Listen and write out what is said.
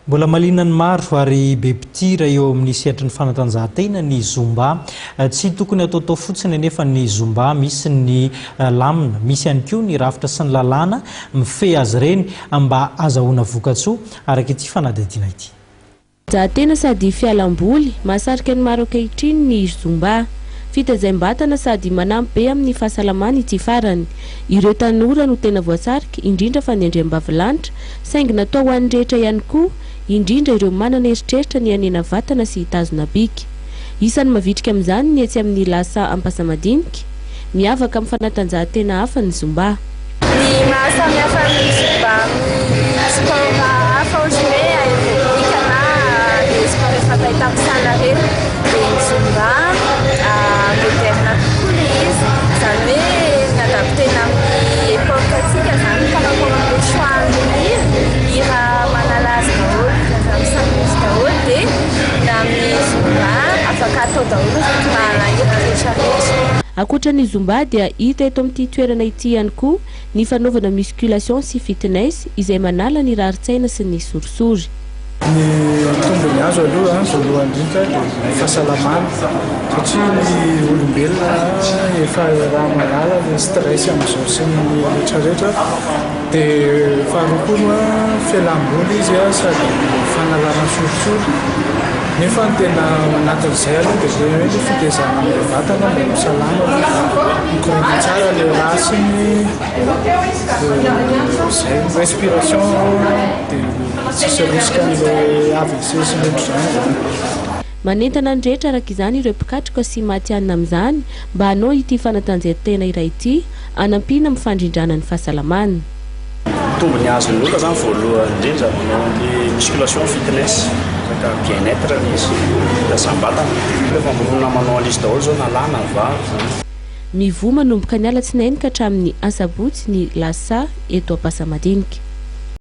Mbola mahaliana ny maro ary be mpitira eo amin'ny sehatry ny fanatanjahantena ny Zumba. Tsy tokony hataotao fotsiny anefa ny Zumba, misy ny lamina, misy ihany koa ny rafitra sy ny lalàna mifehy azy ireny mba hazahoana vokatsoa, araka ity fanadihadiana ity. Fanatanjahantena sady fialamboly, mahasarika ny maro ankehitriny ny Zumba. Fitazaim-batana sady manampy be amin'ny fahasalamana ity farany. Ireo tanora no tena voasarika, indrindra fa ny andriambavilanitra, saingy natao ho an'ny rehetra ihany koa, indrindra ireo manana eritreritra ny hanena vatana sy hitazona bika. Isan'ny mavitrika amin'izany ny etsy amin'ny Lasa Ampasamadinika. Miavaka amin'ny fanatanjahantena hafa ny Zumba. Ny maha samy hafa ny Zumba amin'ny sport hafa ohatry ny hoe aerobic na le sport efa fahita amin'ny salle ireny dia ny Zumba moderne kokoa le izy, izany hoe mi-adapter-na amin'ny époque antsika izany par rapport amin'ilay choix an'ilay hira, hira manala azy daholo, avy amin'ny samy misy daholo dia na amin'ny Zumba afaka atao daholo ny rythme hira rehetra rehetra. Ankoatra ny Zumba dia hita eto amin'ity toerana ity ihany koa ny fanaovana musculation sy fitness izay manala ny rarin-tsaina sy ny sorisory. Ny tombony azo aloha voalohany indrindra dia ny fahasalamana satria ny olombelona efa raha manala ny stress amin'izao sy ny rehetra rehetra dia faharoa koa moa fialamboly izy sady fanalana sorisory nefa ny tena ao anatin'izay aloha dia ilay hoe ny fitezana ny vatana mba ho salama mikoriana tsara ilay rà sy ny izay respiration dia Tsisy risque an'ilay AVC sy ny ohatr'izany zany. Manentana ny rehetra araka izany ireo mpikatroka sy matihanina amin'izany mba hanao ity fanatanjahantena iray ity hanampiana amin'ny fandrindrana ny fahasalamana. Tombony azon'ny olona zany voalohany indrindra manao ny musculation fitness, resaka bien être le izy, fitazam-batana. Rehefa mirona manao an'izy daholo zao na lahy na vavy zany. Mivoha manomboka ny alatsinainy ka hatramin'ny asabotsy ny Lasa eto Ampasamadinika.